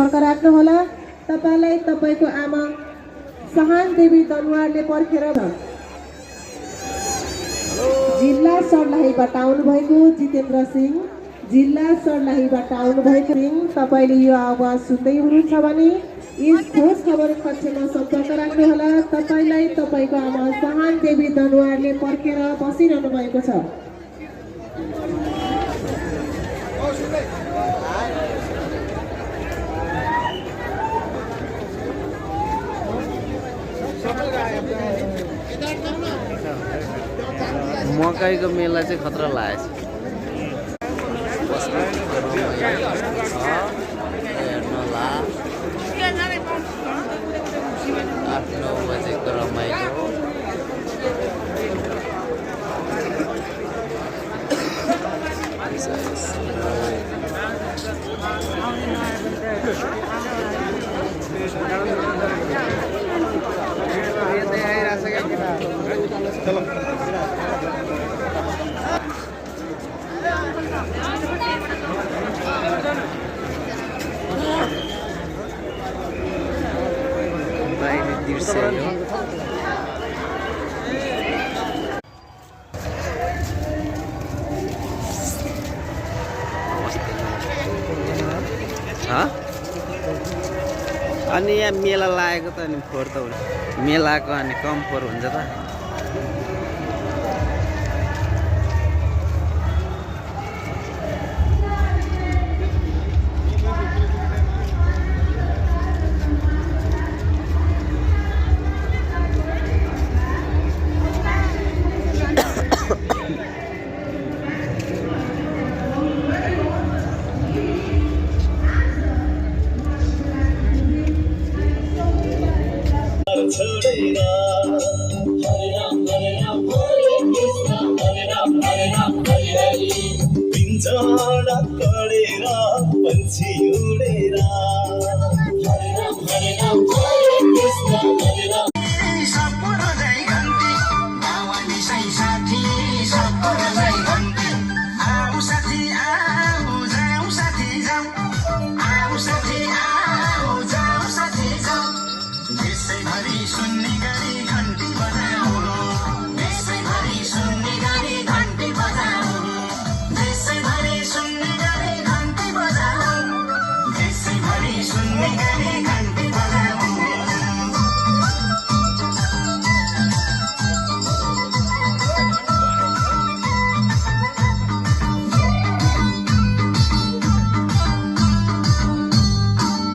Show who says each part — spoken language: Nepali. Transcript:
Speaker 1: सम्पर्क राख्नुहोला। तपाईलाई तपाईको आमा सहान देवी दनुवारले पर्खेर जिल्ला सर्लाहीबाट आउनुभएको जितेन्द्र सिंह, जिल्ला सर्लाहीबाट आउनुभएको सिंह, तपाईले यो आवाज सुन्दै हुनुहुन्छ भने यस ठोस खबर कक्षमा सम्पर्क राख्नुहोला। तपाईलाई तपाईको आमा सहान देवी दनुवारले पर्खेर बसिरहनु भएको छ।
Speaker 2: मकैको मेला चाहिँ खतरा लागेको छ। हेर्नुहोला 8-9 बजेको रमाइलो। बाहिर दृश्य हो। अनि यहाँ मेला लागेको त अनि फोहोर त हुन्छ, मेलाको अनि कम फोहोर हुन्छ त।
Speaker 3: पिंजरा कडेरा पंछी उडेरा हरे राम हरे कृष्ण हरे राम। सबको जय घंटी बावाली सही साथी सबको जय घंटी। आओ साथी आओ जाऊ साथी जाऊ, आओ साथी आओ जाऊ साथी जाऊ। देशैभरि सुन्ने गरी घंटी बजाऊ, देशैभरि सुन्ने गरी घंटी बजाऊ, देशैभरि सुन्ने गरी घंटी बजाऊ, देशैभरि सुन्ने गरी घंटी